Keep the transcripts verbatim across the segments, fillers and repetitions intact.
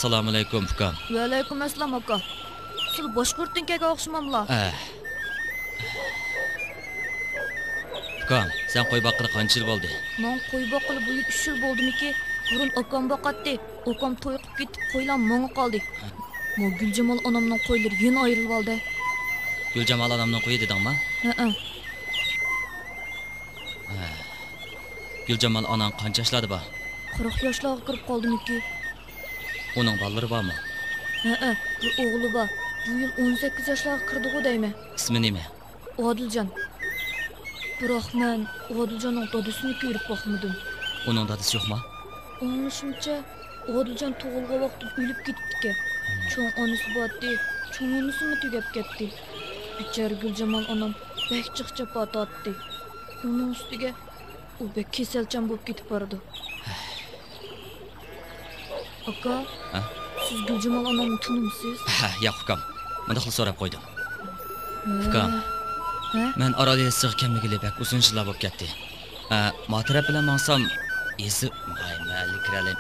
ئەسسالامۇئەلەيكۇم، ئۇكام. ۋەئەلەيكۇم ئەسسالام، ئاكا. سىلەر باشقۇرتتىن كەلگەن ئوخشىماملا؟ ئە. ئۇكام، سەن قوي باققىلى قانچە يىل بولدى؟ ماڭا قوي باققىلى بۇ يىل ئۈچ يىل بولدىمىكى؟ بۇرۇن ئاكام باقاتتى. ئاكام توي قىلىپ كېتىپ، قويلار ماڭا قالدى. ماۋۇ گۈلجامال ئانامنىڭ قويلىرى يەنە ئايرىلىۋالدى. گۈلجامال ئانامنىڭ قويى دېدىڭما؟ ھەئە. ھە. گۈلجامال ئاناڭ قانچە ياشلاردا بار؟ قىرىق ياشلارغا كىرىپ قالدىمىكى؟ ئۇنىڭ بالىلىرى بارمۇ؟ ھەئە، بىر ئوغلى بار. بۇ يىل ئون سەككىز ياشلارغا كىردىغۇ دەيمەن. ئىسمى نېمە؟ ئادىلجان. بىراق مەن ئادىلجاننىڭ دادىسىنى كۆرۈپ باقمىدىم. ئۇنىڭ دادىسى يوقما؟ ئاڭلىشىمچە، ئادىلجان تۇغۇلغان ۋاقتىدا ئۆلۈپ كېتىپتىكەن. چوڭ ئانىسى بارتتى، چوڭ ئانىسىمۇ تۈگەپ كەتتى. بىچارە گۈلجامال ئانام بەك جىق جاپا تارتتى. ئۇنىڭ ئۈستىگە ئۇ بەك كېسەلچان بولۇپ كېتىپ بارىدۇ. ئاكا، ھە؟ سىز گۈلجامال ئانامنى تونۇمسىز؟ ھە، ياق، ئۇكام. مۇنداقلا سوراپ قويدۇم. ھە؟ ئۇكام، ھە؟ مەن ئارال يېزىسىغا كەلمىگىلى بەك ئۇزۇن يىللار بولۇپ كەتتى. ھە، ما تەرەپ بىلەن ماڭسام، يېزا، ۋاي، مەھەللىگە كىرەلەي.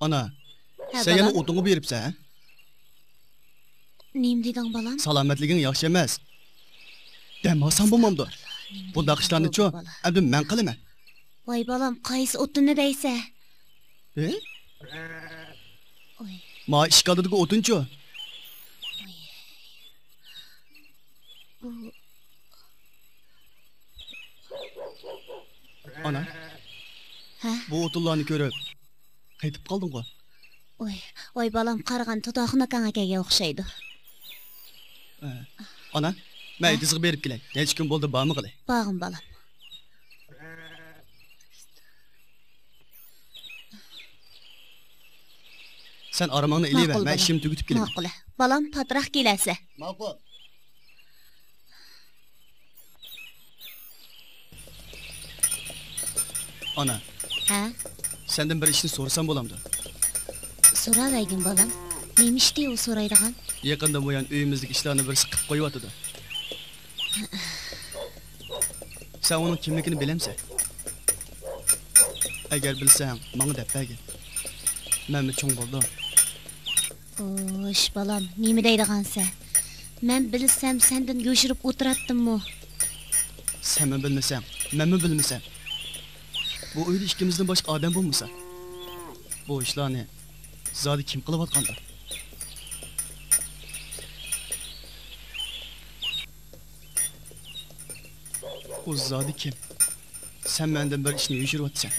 ئانا، ھە، سەن يەنە بالام. ئوتۇنغا بېرىپسەن، ھە؟ نېمە دېدىڭ، بالام؟ سالامەتلىكىڭ ياخشى ئەمەس. دەم ئالساڭ بولمامدۇ؟ بۇنداق ئىشلارنىچۇ، ئەمدى مەن قىلىمەن. ۋاي، بالام، قايسى ئوتۇننى دەيسە؟ ھە؟ ئوي. ما ئىشىك ئالدىدىكى ئوتۇنچۇ؟ ئوي. بۇ ئانا، ھە؟ بۇ ئوتۇنلارنى كۆرۈپ قېتىپ قالدىڭغۇ؟ ۋاي، ۋاي، بالام، قارىغان تۇداخۇن ئاكاڭ ئەكەلگەن ئوخشايدۇ. ئانا، مەن ھە؟ ئېتىزغا بېرىپ كېلەي. نەچچە كۈن بولدى بارمىغىلى. بارغىن، بالام. سەن ئارامىڭنى ئېلىۋەر، ماقۇل، مەن بالام. ئىشىمنى تۈگىتىپ كېلىمەن. ماقۇل. بالام، پاتراق كېلەسە. ماقۇل. ئانا. ھە؟ سەندىن بىر ئىشنى سورىسام بولامدۇ؟ سوراۋەرگىن، بالام. نېمە ئىشتى ئۇ سورايدىغان؟ يېقىندىن بۇيان ئۆيىمىزدىكى ئىشلارنى بىرسى قىلىپ قويۇۋاتىدۇ. سەن ئۇنىڭ كىملىكىنى بىلەمسەن؟ ئەگەر بىلسەڭ، ماڭا دەپ بەرگىن. مەنمۇ چوڭ بولدۇم. خوش، بالام، نېمە دەيدىغانسەن؟ مەن بىلسەم، سەندىن يوشۇرۇپ ئولتۇراتتىممۇ؟ سەنمۇ بىلمىسەڭ، مەنمۇ بىلمىسەم. بۇ ئۆيدە ئىككىمىزدىن باشقا ئادەم بولمىسا، بۇ ئىشلارنى زادى كىم قىلىۋاتقاندۇ؟ ئۇ زادى كىم؟ سەن مەندىن بىر ئىشنى يوشۇرۇۋاتىسەن.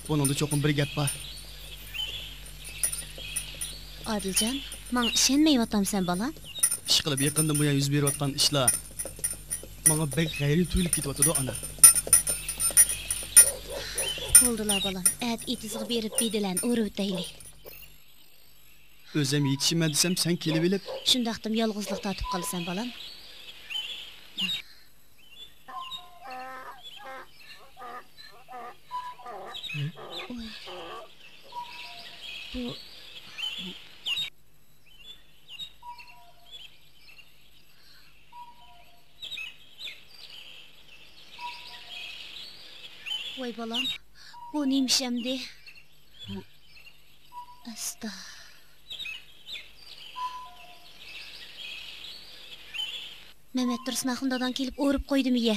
بۇنىڭدا چوقۇم بىر گەپ بار. ئادىلجان، ماڭا ئىشەنمەيۋاتامسەن، بالام؟ ئىشقىلىپ، يېقىندىن بۇيان يۈز بېرىۋاتقان ئىشلار ماڭا بەك غەيرىي تۇيۇلۇپ كېتىۋاتىدۇ، ئانا. بولدىلا، بالام، ئەتە ئېتىزغا بېرىپ بېدىلەرنى ئورۇۋېتەيلى. ئۆزۈم يېتىشىمەن دېسەم، سەن كېلىۋېلىپ. شۇنداقتىمۇ يالغۇزلۇق تارتىپ قالىسەن، بالام. ئوي. بۇ. ۋاي بالام، بۇ نېمە ئىش ئەمدى؟ ئاستا. مەمەت تۇرسۇن ئاخۇن داداڭ كېلىپ ئورۇپ قويدىمۇ يە؟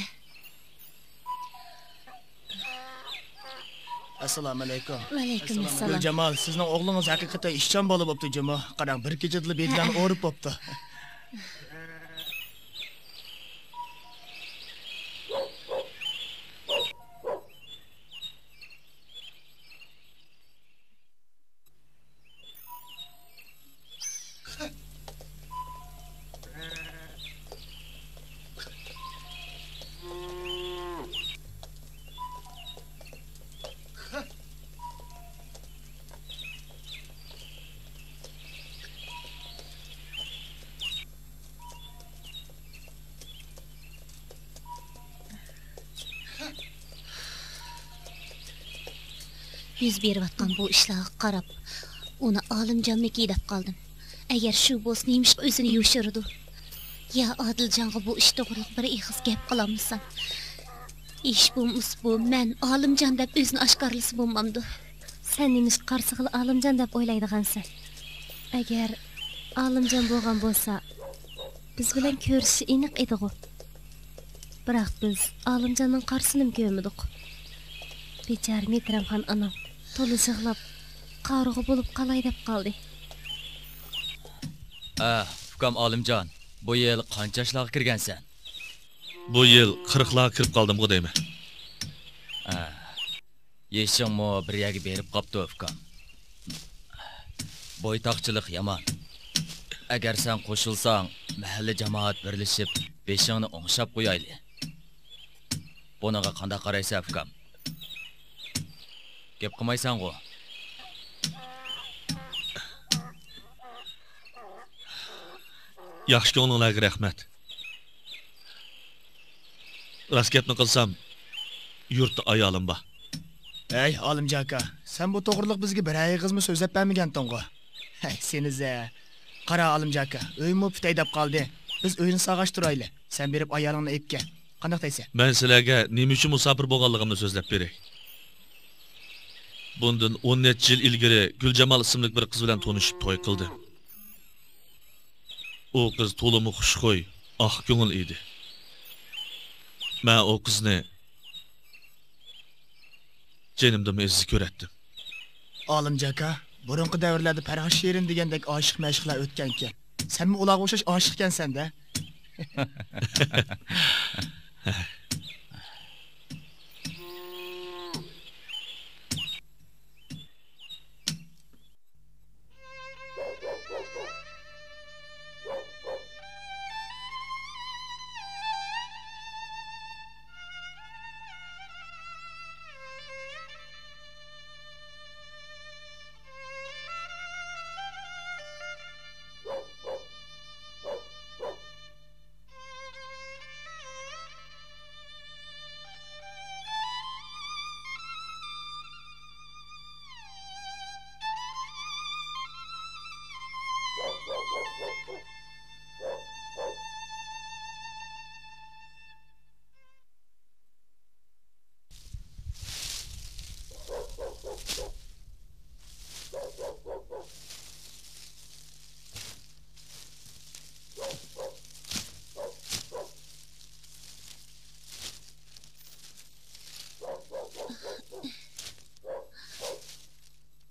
ئەسسالامۇئەلەيكۇم. ۋەئەلەيكۇم ئەسسالام. گۈلجامال، سىزنىڭ ئوغلىڭىز ھەقىقەتەن ئىشچان بالا بوپتۇ جۇمۇ. قاراڭ، بىر كېچىدىلا بېدىلەرنى ئورۇپ بوپتۇ. يۈز بېرىۋاتقان بۇ ئىشلارغا قاراپ، ئۇنى ئالىمجانمىكى دەپ قالدىم. ئەگەر شۇ بولسا، نېمىشقا ئۆزىنى يوشۇرىدۇ؟ يا ئادىلجانغا بۇ ئىش توغرىلىق بىر ئېغىز گەپ قىلالمىسام؟ ھېچ بولمىسا بۇ مەن ئالىمجان دەپ ئۆزىنى ئاشكارىلىسا بولمامدۇ؟ سەن نېمىشقا قارىسىغىلا ئالىمجان دەپ ئويلايدىغانسەن؟ ئەگەر ئالىمجان بولغان بولسا، بىز بىلەن كۆرۈشۈشى ئېنىق ئىدىغۇ. بىراق بىز ئالىمجاننىڭ قارىسىنىمۇ كۆرمىدۇق. بىچارە مېھرىبان ئانام تولا يىغلاپ، قارىغۇ بولۇپ قالاي دەپ قالدى. ئە، ئۇكام ئالىمجان، بۇ يىل قانچە ياشلارغا كىرگەنسەن؟ بۇ يىل قىرىقلارغا كىرىپ قالدىمغۇ دەيمەن. ئە، يېشىڭمۇ بىر يەرگە بېرىپ قاپتۇ، ئۇكام. بويتاقچىلىق يامان. ئەگەر سەن قوشۇلساڭ، مەھەللە جامائەت بىرلىشىپ بېشىڭنى ئوڭشاپ قويايلى. بۇنىڭغا قانداق قارايسەن، ئۇكام؟ گەپ قىلمايسەنغۇ؟ ياخشى كۆڭلۈڭلارغا رەھمەت. راست گەپنى قىلسام، يۇرتتا ئايالىم بار. ھەي، ئالىمجان ئاكا، سەن بۇ توغرىلىق بىزگە بىر ئېغىزمۇ سۆزلەپ بەرمىگەنتىڭغۇ؟ ھەي، سېنى زە. قارا، ئالىمجان ئاكا، ئۆيمۇ پۈتەي دەپ قالدى. بىز ئۆينى ساغاشتۇرايلى. سەن بېرىپ ئايالىڭنى ئېلىپ كەل. قانداق دەيسەن؟ مەن سىلەرگە نېمە ئۈچۈن مۇساپىر بولغانلىقىمنى سۆزلەپ بېرەي. بۇندىن ئون نەچچە يىل ئىلگىرى گۈلجامال ئىسىملىك بىر قىز بىلەن تونۇشۇپ توي قىلدىم. ئۇ قىز تولىمۇ خۇشخۇي، ئاق كۆڭۈل ئىدى. مەن ئۇ قىزنى جېنىمدىنمۇ ئەزىز كۆرەتتىم. ئالىمجان ئاكا، بۇرۇنقى دەۋرلەردە پەرھات شېرىن دېگەندەك ئاشىق-مەشۇقلار ئۆتكەنكەن. سەنمۇ ئۇلارغا ئوخشاش ئاشىقكەنسەن-دە.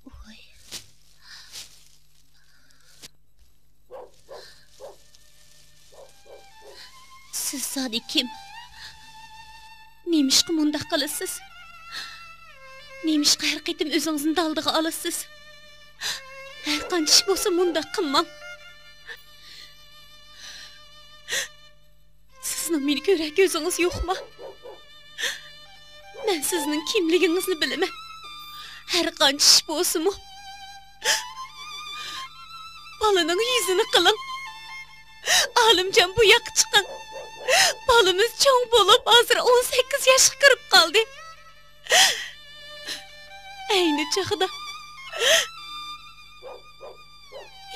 ۋاي. سىز زادى كىم؟ نېمىشقا مۇنداق قىلىسىز؟ نېمىشقا ھەر قېتىم ئۆزىڭىزنى دالدىغا ئالىسىز؟ ھەر قانچە ئىش بولسا مۇنداق قىلماڭ. سىزنىڭ مېنى كۆرەر كۆزىڭىز يوقما؟ مەن سىزنىڭ كىملىكىڭىزنى بىلىمەن. ھەر قانچە ئىش بولسىمۇ، بالىنىڭ يۈزىنى قىلىڭ. ئالىمجان، بۇ ياققا چىقىڭ. بالىمىز چوڭ بولۇپ، ھازىر ئون سەككىز ياشقا كىرىپ قالدى. ئەينى چاغدا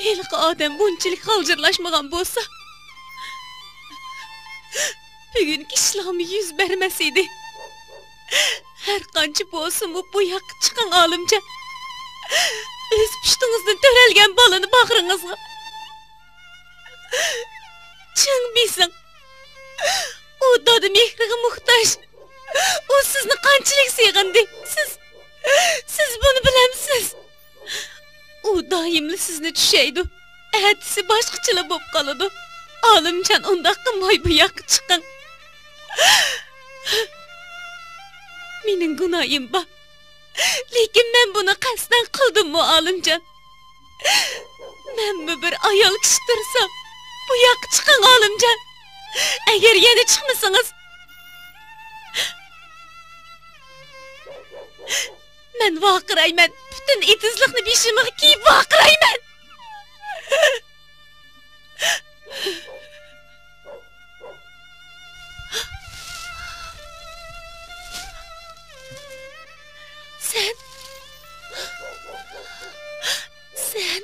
ھېلىقى ئادەم بۇنچىلىك غالجىرلاشمىغان بولسا، بۈگۈنكى ئىشلارمۇ يۈز بەرمەس ئىدى. ھەر قانچە بولسىمۇ، بۇ ياققا چىقىڭ، ئالىمجان. ئۆز پۇشتىڭىزدىن تۆرەلگەن بالىنى باغرىڭىزغا چىڭ بېسىڭ. ئۇ دادا مېھرىگە موھتاج. ئۇ سىزنى قانچىلىك سېغىندى. سىز، سىز بۇنى بىلەمسىز؟ ئۇ دائىملا سىزنى چۈشەيدۇ. ئەتىسى باشقىچىلا بولۇپ قالىدۇ. ئالىمجان، ئۇنداق قىلماي بۇ ياققا چىقىڭ. مېنىڭ گۇناھىم بار. لېكىن مەن بۇنى قەستەن قىلدىممۇ، ئالىمجان؟ مەنمۇ بىر ئايال كىشى تۇرسام، بۇ ياققا چىقىڭ، ئالىمجان. ئەگەر يەنە چىقمىسىڭىز، مەن ۋارقىرايمەن. پۈتۈن ئېتىزلىقنى بېشىمغا كىيىپ ۋارقىرايمەن. سەن، سەن،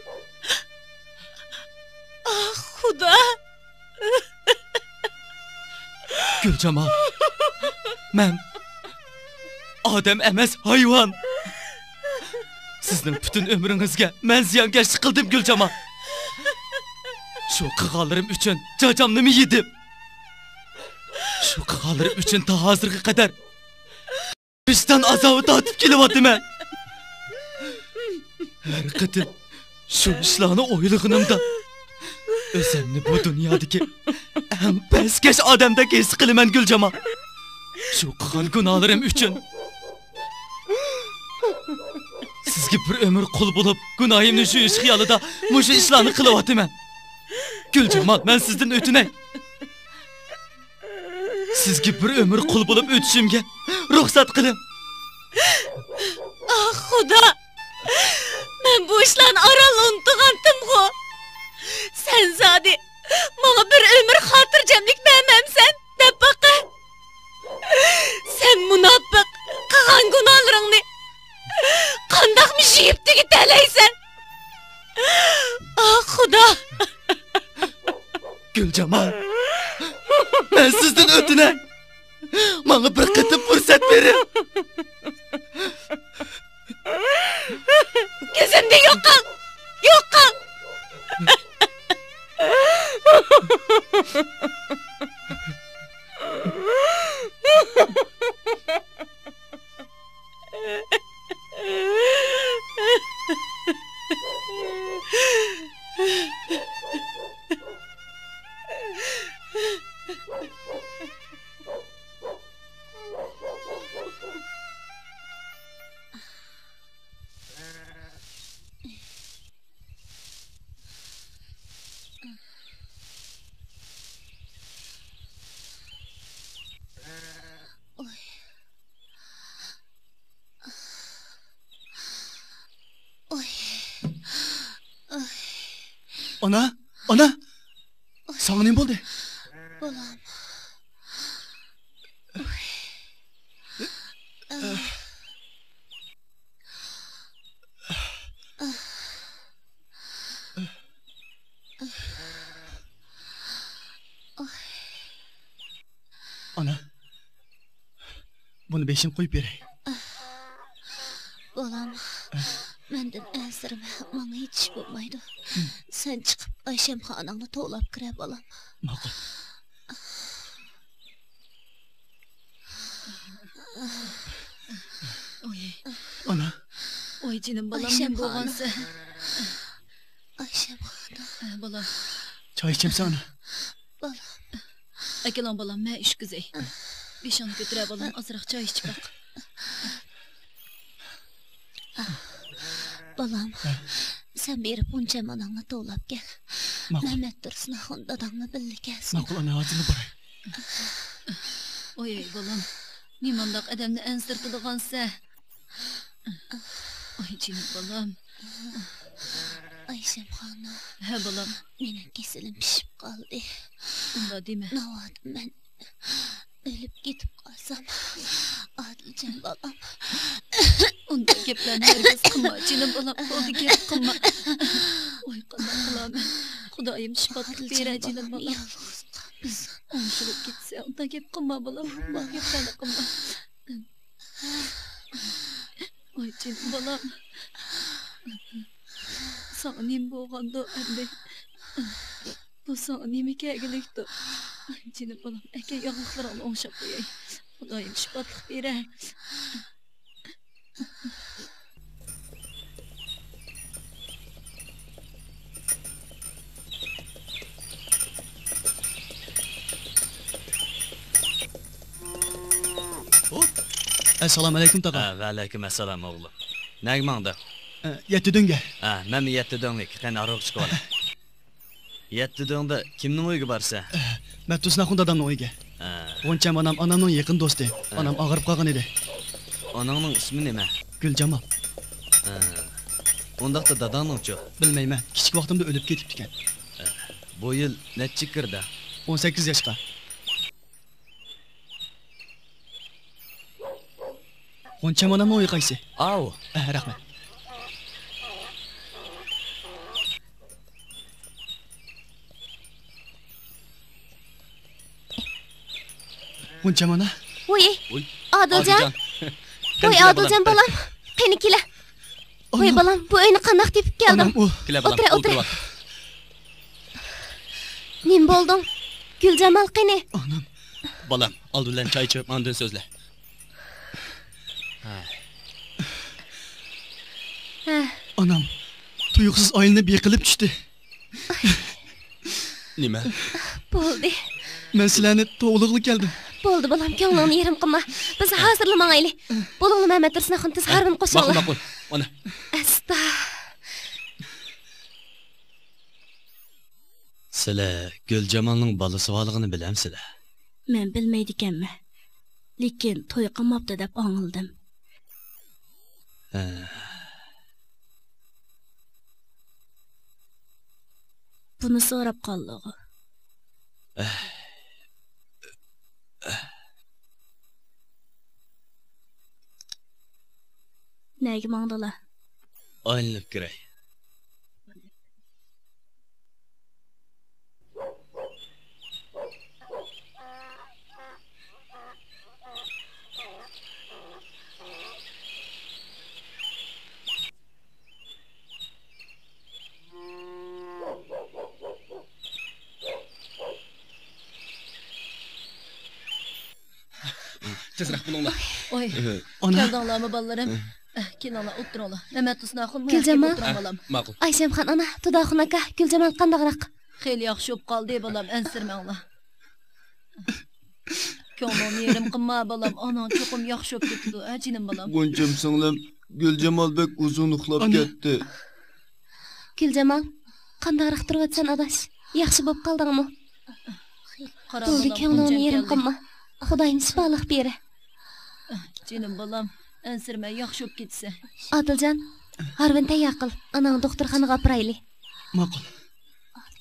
ئاھ، خۇدا! گۈلجامال، مەن ئادەم ئەمەس، ھايۋان. سىزنىڭ پۈتۈن ئۆمرىڭىزگە مەن زىيانكەشلىك قىلدىم، گۈلجامال. شۇ قىلغانلىرىم ئۈچۈن جاجامنىمۇ يېدىم. شۇ قىلغانلىرىم ئۈچۈن تا ھازىرغا قەدەر ۋىجدان ئازابى تارتىپ كېلىۋاتىمەن. ھەر قېتىم شۇ ئىشلارنى ئويلىغىنىمدا، ئۆزۈمنى بۇ دۇنيادىكى ئەڭ پەسكەش ئادەمدەك ھېس قىلىمەن، گۈلجامال. شۇ قىلغان گۇناھلىرىم ئۈچۈن سىزگە بىر ئۆمۈر قۇل بولۇپ، گۇناھىمنى يۇيۇش خىيالىدا مۇشۇ ئىشلارنى قىلىۋاتىمەن. گۈلجامال، مەن سىزدىن ئۆتۈنەي. سىزگە بىر ئۆمۈر قۇل بولۇپ ئۆتۈشۈمگە رۇخسەت قىلىڭ. ئاھ، خۇدا! مەن بۇ ئىشلارنى ئارانلا ئۇنتۇغانتىمغۇ. سەن زادى ماڭا بىر ئۆمۈر خاتىرجەملىك بەرمەمسەن، دەپ باقە. سەن مۇناپىق، قىلغان گۇناھلىرىڭنى قانداقمۇ يۇيۇپ تۈگىتەلەيسەن؟ ئاھ، خۇدا! گۈلجامال، مەن سىزدىن ئۆتۈنەي. ماڭا بىر قېتىم پۇرسەت بېرىڭ. كۆزۈمدىن يوقاڭ! يوقاڭ! ئانا، ئانا! ساڭا نېمە بولدى؟ بالام. ئانا، بۇنى بېشىمغا قويۇپ بېرەي. بالام، مەندىن ئەنسىرىمە، ماڭا ھېچ ئىش بولمايدۇ. سەن چىقىپ ئايشەمخاناڭنى توۋلاپ كىرە، بالام. ماقۇل. ئوي. ئانا. ئوي، جېنىم بالام، نېمە بولغانسەن؟ ئايشەمخانا. ھە، بالام. چاي ئىچەمسەن، ئانا؟ بالام. ئەكېلىڭ، بالام، مەن ئىچكۈزەي. بېشىڭنى كۆتۈرە، بالام، ئازراق چاي ئىچىپ باق. بالام، سەن بېرىپ غۇنچەم ئاناڭنى توۋلاپ كەل. ماقۇل. مەمەت تۇرسۇن ئاخۇن داداڭمۇ بىللە كەلسۇن. ماقۇل، ئانا، ھازىرلا باراي. ئوي، ئوي، بالام، نېمانداق ئادەمنى ئەنسىرىتىدىغانسەن؟ ئاي، جېنىم بالام. ئايشەم خانىم. ھە، بالام. مېنىڭ كېسىلىم پىشىپ قالدى. ئۇنداق دېمە. ناۋادا مەن ئۆلۈپ كېتىپ قالسام، ئادىلجان بالام. ئۇنداق گەپلەرنى ھەرگىز قىلما، جېنىم بالام. بولدى، گەپ قىلما. ۋاي، قانداق قىلارمەن؟ خۇدايىم شىپا بېرە، جېنىم بالام. يالغۇز قالمىسۇن. ئوڭشىلىپ كەتسە، ئۇنداق گەپ قىلما، بالام. ئۇنداق گەپلەرنى قىلما. ۋاي جېنىم بالام. ساڭا نېمە بولغاندۇ ئەمدى؟ بۇ ساڭا نېمە كەلگۈلۈكتۇ؟ ئاي، جېنىم بالام، ئەكەي ياغلىقلىرىڭنى ئوڭشاپ قوياي. خۇدايىم شىپالىق بېرە. ئەسسالامۇ ئەلەيكۇم، تاغا. ھە، ۋەئەلەيكۇم ئەسسالام، ئوغلۇم. نەگە ماڭدىڭ؟ ئە، يەتتە دۆڭگە. ھە، مەنمۇ يەتتە دۆڭلۈك. قېنى، ئارىلىق چىقىۋالە. يەتتە دۆڭدە كىمنىڭ ئۆيىگە بارىسەن؟ مەتتۇسناخۇن دادامنىڭ ئۆيىگە. ھە. غۇنچەم ئانام ئانامنىڭ يېقىن دوستى. ھە. ئانام ئاغرىپ قالغان ئىدى. ئاناڭنىڭ ئىسمى نېمە؟ گۈلجامال. ھە. ئۇنداقتا داداڭنىڭچۇ؟ بىلمەيمەن. كىچىك ۋاقتىمدا ئۆلۈپ كېتىپتىكەن. ھە. بۇ يىل نەچچە كىردى؟ ئون سەككىز ياشقا. غۇنچەم ئانامنىڭ ئۆيى قايسى؟ ئاۋۇ. ئەھ، رەھمەت. غۇنچەم ئانا. ۋوي، ۋوي، ئادىلجان. ئادىلجان. ۋوي، ئادىلجان بالام. قېنى كېلە. ۋوي، بالام، بۇ ئۆينى قانداق تېپىپ كەلدىڭ؟ ئانام ئۇ. كېلە، بالام، ئولتۇرۇۋال. نېمە بولدۇڭ؟ گۈلجامال قېنى؟ ئانام. بالام، ئالدى بىلەن چاي ئىچىپ، ئاندىن سۆزلە. ھە. ھە. ئانام تۇيۇقسىز ئايلىنىپ يىقىلىپ چۈشتى. نېمە؟ بولدى. مەن سىلەرنى توۋلىغىلى كەلدىم. بولدى، بالام، كۆڭلۈڭنى يېرىم قىلما. بىز ھازىرلا ماڭايلى. بولۇڭلار، مەمەت تۇرسۇنئاخۇن، تېز ھارۋىنى قوشۇڭلار. ماقۇل، ماقۇل. مانا. ئاستا. سىلەر گۈلجامالنىڭ بالىسى بارلىقىنى بىلەمسىلەر؟ مەن بىلمەيدىكەنمەن. لېكىن توي قىلماپتۇ دەپ ئاڭلىدىم. ھە. بۇنى سوراپ قالدىغۇ؟ نەگە ماڭدىلا؟ ئايلىنىپ كىرەي. تېزرەك بولۇڭلار. ۋوي، ئانا. كەلدىڭلارمۇ، بالىلىرىم؟ ئەھ، كېلىڭلار، ئولتۇرۇڭلار. مەمەت ھۇسناخۇن، مۇ يەرگە ئولتۇرۇڭ، بالام. ماقۇل. ئايشەمخان ئانا، تۇداخۇن ئاكا، گۈلجامال قانداقراق؟ خېلى ياخشى بولۇپ قالدى، بالام، ئەنسىرىمەڭلار. كۆڭلۈڭنى يېرىم قىلما، بالام، ئاناڭ چوقۇم ياخشى بولۇپ كېتىدۇ، ھە، جېنىم بالام؟ غۇنچەم سىڭلىم، گۈلجامال بەك ئۇزۇن ئۇخلاپ كەتتى. گۈلجامال، قانداقراق تۇرۇۋاتىسەن، ئاداش؟ ياخشى بولۇپ قالدىڭمۇ؟ بولدى، كۆڭلۈڭنى يېرىم قىلما. خۇدايىم شىپالىق بېرە. جېنىم بالام، ئەنسىرىمە، ياخشى بولۇپ كېتىسەن. ئادىلجان، ھارۋىنى تەييار قىل، ئاناڭنى دوختۇرخانىغا ئاپىرايلى. ماقۇل.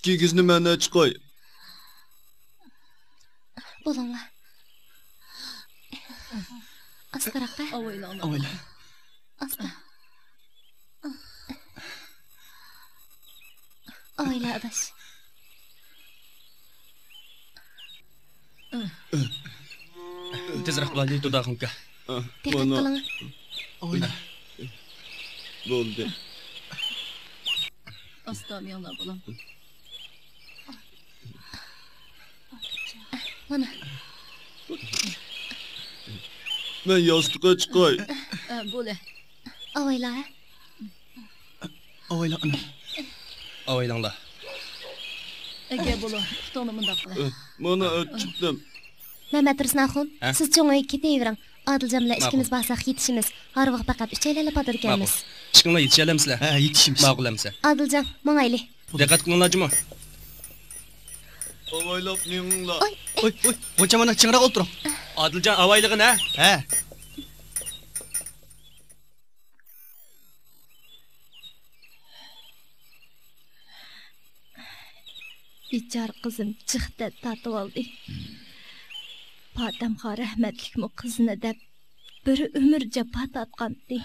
كىگىزنى مەن ئەچىقاي. بولۇڭلار. ئاستىراق، ھە؟ ئاۋايلا، ئاۋايلا. ئاستا. ئاۋايلا، ئاداش. تېزرەك بولايلى، دۇداخۇنكا. دىققەت قىلىڭ. ئاۋايلا. بولدى. ئاستا مېڭىڭلار، بالام. مانا. مەن ياستۇققا چىقاي. ھە، بولە. ئاۋايلا، ھە؟ ئاۋايلا، ئانا. ئاۋايلاڭلار. ئەكە، بولۇ، پۇتۇڭنى مۇنداق قىلە. مانا، ئەچىقتىم. مەمەت رۇسناخۇن، ھە؟ سىز چوڭ ئۆيگە كېتىۋېرىڭ. ئادىلجان بىلەن ماقۇل. ئىككىمىز بارساق يېتىشىمىز. ھارۋىغا پەقەت ئۈچەيلەنلا پاتىدىكەنمىز. ماقۇل. ئىككىڭلار يېتىشەلەمسىلەر؟ ھە، يېتىشىمىز. ماقۇل ئەمىسە. ئادىلجان، ماڭايلى. دىققەت قىلىڭلار جۇمۇ. ئاۋايلاپ مېڭىڭلار. ئوي، ئوي، غۇنچە مانا چىڭراق ئولتۇرۇڭ. ئادىلجان ئاۋايلىغىن ھە. ھە. بىچارە قىزىم جىق دەرد تارتىۋالدى. پاتەمخان رەھمەتلىكمۇ قىزىنى دەپ بىر ئۆمۈر جاپا تارتقانتى.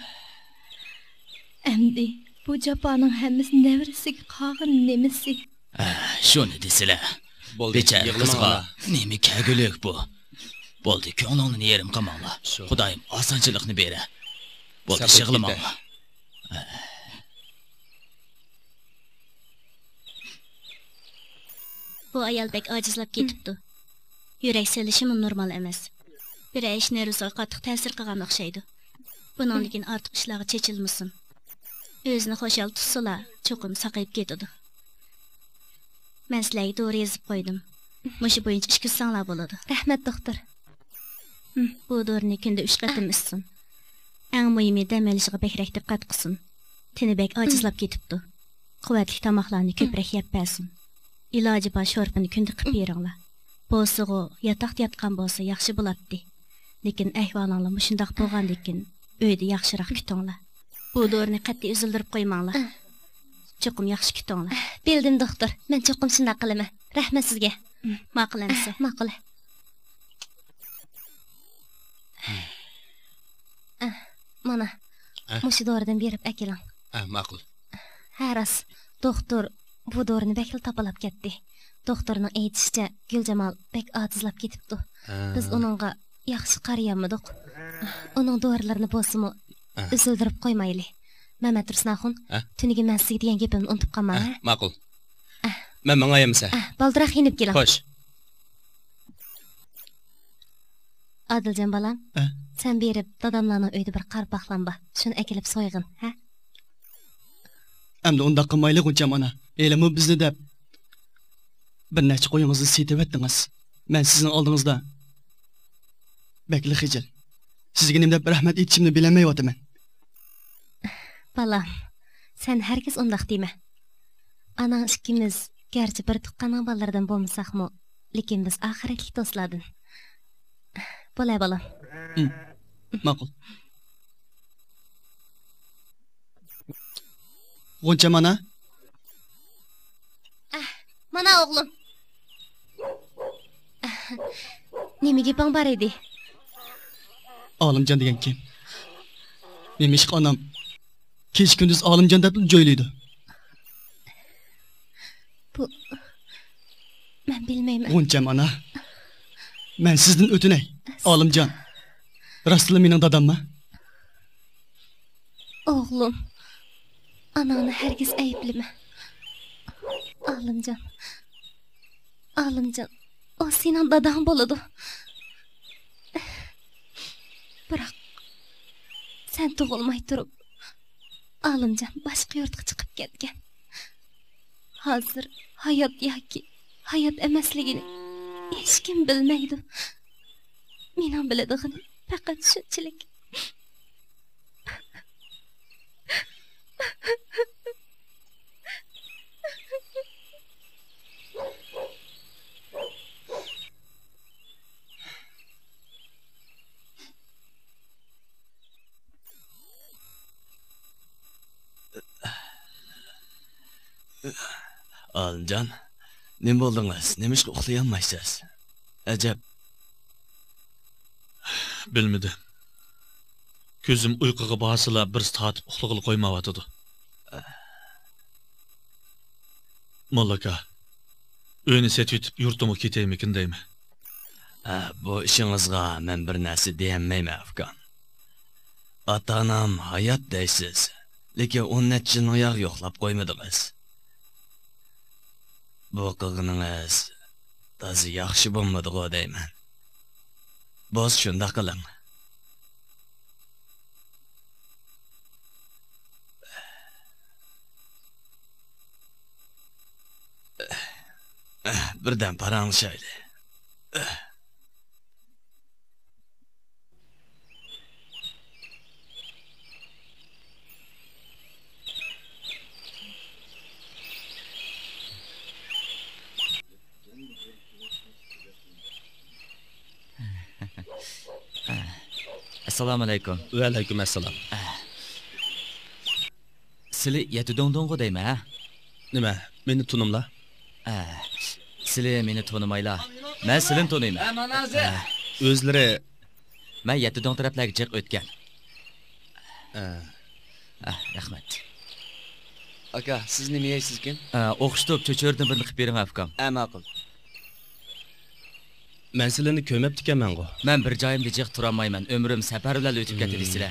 ئەمدى بۇ جاپانىڭ ھەممىسى نەۋرىسىگە قالغىنى نېمىسى؟ ھە، شۇنى دېسىلە. بولدى، بىچارە قىزغا نېمە كەلگۈلۈك بۇ؟ بولدى، كۆڭلۈڭنى يېرىم قىلماڭلار. خۇدايىم ئاسانچىلىقنى بېرە. بولدى، يىغلىماڭلار. بۇ ئايال بەك ئاجىزلاپ كېتىپتۇ. يۈرەك سېلىشىمۇ نورمال ئەمەس. بىرەر ئىش نېرۋىسىغا قاتتىق تەسىر قىلغان ئوخشايدۇ. بۇنىڭدىن كېيىن ئارتۇق ئىشلارغا چېچىلمىسۇن. ئۆزىنى خۇشال تۇتسىلا، چوقۇم ساقىيىپ كېتىدۇ. مەن سىلەرگە دورا يېزىپ قويدۇم. مۇشۇ بويىچە ئىچكۈزسەڭلار بولىدۇ. رەھمەت، دوختۇر. بۇ دورىنى كۈندە ئۈچ قېتىم ئىچسۇن. ئەڭ مۇھىمى، دەم ئېلىشىغا بەكرەك دىققەت قىلسۇن. تېنى بەك ئاجىزلاپ كېتىپتۇ. قۇۋۋەتلىك تاماقلارنى كۆپرەك يەپ بەرسۇن. ئىلاجى بار شورپىنى كۈندە قىپ بېرىڭلار. بولسىغۇ، ياتاقتا ياتقان بولسا ياخشى بولاتتى. لېكىن ئەھۋالىڭلار مۇشۇنداق بولغاندىكىن، ئۆيدە ياخشىراق كۈتۈڭلار. بۇ دورىنى قەتئىي ئۈزۈلدۈرۈپ قويماڭلار. چوقۇم ياخشى كۈتۈڭلار. بىلدىم، دوختۇر. مەن چوقۇم شۇنداق قىلىمەن. رەھمەت سىزگە. ماقۇل ئەمىسە. ماقۇل. مانا، مۇشۇ دورىدىن بېرىپ ئەكېلىڭ. ماقۇل. ھە، راست. دوختۇر بۇ دورىنى بەكلا تاپىلاپ كەتتى. دوختۇرنىڭ ئېيتىشىچە، گۈلجامال بەك ئاجىزلاپ كېتىپتۇ. بىز ئۇنىڭغا ياخشى قارىيالمىدۇق. ئۇنىڭ دورىلىرىنى بولسىمۇ ئۈزۈلدۈرۈپ قويمايلى. مەمەتتۇرسۇن ئاخۇن، تۈنۈگۈن مەن سىزگە دېگەن گېپىمنى ئۇنتۇپ قالماڭ، ھە؟ ماقۇل. مەن ماڭاي ئەمىسە. بالدۇراق يېنىپ كېلىڭ. خوش. ئادىلجان بالام، سەن بېرىپ داداملارنىڭ ئۆيىدە بىر قارا باقلام بار. شۇنى ئەكېلىپ سويغىن، ھە؟ ئەمدى ئۇنداق قىلمايلى، غۇنچەم ئانا. ھېلىمۇ بىزنى دەپ بىر نەچچە قويىڭىزنى سېتىۋەتتىڭىز. مەن سىزنىڭ ئالدىڭىزدا بەكلا خىجىل. سىزگە نېمە دەپ رەھمەت ئېيتىشىمنى بىلەلمەيۋاتىمەن. بالام، سەن ھەرگىز ئۇنداق دېمە. ئاناڭ ئىككىمىز گەرچە بىر تۇغقاننىڭ بالىلىرىدىن بولمىساقمۇ، لېكىن بىز ئاخىرەتلىك دوستلاردىن. بولاي، بالام. ماقۇل. غۇنچەم ئانا. ئەھ، مانا ئوغلۇم. ئەھ، نېمە گېپىڭ بار ئىدى؟ ئالىمجان دېگەن كىم؟ نېمىشقا ئانام كېچە-كۈندۈز ئالىمجان دەپلا جۆيلەيدۇ؟ بۇ، مەن بىلمەيمەن. غۇنچەم ئانا، مەن سىزدىن ئۆتۈنەي. ئالىمجان راستلا مېنىڭ داداممۇ؟ ئوغلۇم، ئاناڭنى ھەرگىز ئەيىبلىمە. ئالىمجان، ئالىمجان، ئۇ سېنىڭ داداڭ بولىدۇ. بىراق، سەن تۇغۇلماي تۇرۇپ، ئالىمجان باشقا يۇرتقا چىقىپ كەتكەن. ھازىر ھايات ياكى ھايات ئەمەسلىكىنى ھېچكىم بىلمەيدۇ. مېنىڭ بىلىدىغىنىم پەقەت شۇنچىلىك. ئالىمجان، نېمە بولدىڭىز؟ نېمىشقا ئۇخلىيالمايسىز؟ ئەجەب. بىلمىدىم. كۆزۈم ئۇيقۇغا بارسىلا، بىرسى تارتىپ ئۇخلىغىلى قويمايۋاتىدۇ. موللاكا، ئۆينى سېتىۋېتىپ يۇرتۇمغا كېتەيمىكىن دەيمەن. ھە، بۇ ئىشىڭىزغا مەن بىر نەرسە دېيەلمەيمەن، ئۇكام. ئاتا-ئانام ھايات دەيسىز، لېكىن ئون نەچچە يىلنى ياغ يوقلاپ قويمىدىڭىز. بۇ قىلغىنىڭىز تازا ياخشى بولمىدىغۇ دەيمەن. بولسا شۇنداق قىلىڭ. بىردەم پاراڭلىشايلى. ئەسسالامۇئەلەيكۇم. ۋەئەلەيكۇم ئەسسالام. سىلى يەتتە دۆڭدۇڭغۇ دەيمەن، ھە؟ نېمە، مېنى تونۇملا؟ ھە، سىلى مېنى تونۇمايلا، مەن سىلىنى تونۇيمەن. ھە، مانا ھازىر. ھە. ئۆزلىرى. مەن يەتتە دۆڭ تەرەپلەرگە جىق ئۆتكەن. ھە. ھە، رەھمەت. ئاكا، سىز نېمە يەيسىزكىن؟ ھە، ئوخشىتىپ چۆچۈرىدىن بىرنى قىلىپ بېرىڭ، ئۇكام. ھە، ماقۇل. مەن سىلىنى كۆرمەپتىكەنمەنغۇ؟ مەن بىر جايىمدا جىق تۇرالمايمەن، ئۆمرۈم سەپەر بىلەن ئۆتۈپ كەتتى دېسىلە.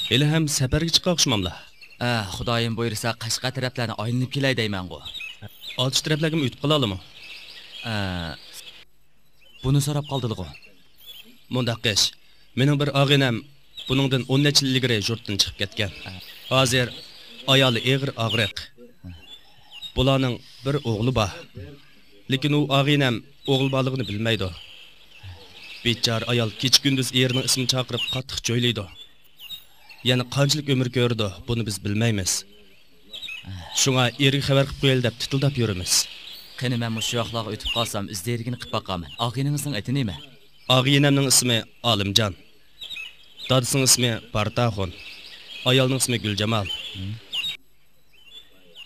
ھېلىھەم سەپەرگە چىققان ئوخشىماملا؟ ھە، خۇدايىم بۇيرۇسا قەشقەر تەرەپلەرنى ئايلىنىپ كېلەي دەيمەنغۇ. ئاتۇش تەرەپلەرگىمۇ ئۆتۈپ قالالىمۇ؟ ھە. بۇنى سوراپ قالدىلىغۇ؟ مۇنداق ئىش، مېنىڭ بىر ئاغىنەم بۇنىڭدىن ئون نەچچە يىل ئىلگىرى يۇرتتىن چىقىپ كەتكەن. ھازىر ئايالى ئېغىر ئاغرىق. بۇلارنىڭ بىر ئوغلى بار. لېكىن ئۇ ئاغىنەم ئوغۇل بارلىقىنى بىلمەيدۇ. بىچارە ئايال كېچە-كۈندۈز ئېرىنىڭ ئىسمىنى چاقىرىپ قاتتىق جۆيلەيدۇ. يەنە قانچىلىك ئۆمۈر كۆرىدۇ، بۇنى بىز بىلمەيمىز. شۇڭا ئېرىگە خەۋەر قىلىپ قويايلى دەپ تىتىلداپ يۈرىمىز. قېنى، مەن مۇشۇ ياقلارغا ئۆتۈپ قالسام، ئىز دېيىدىغىنى قىلىپ باقارمەن. ئاغىنىڭىزنىڭ ئېتى نېمە؟ ئاغىنەمنىڭ ئىسمى ئالىمجان. دادىسىنىڭ ئىسمى بارتاخۇن. ئايالنىڭ ئىسمى گۈلجامال. ھىم.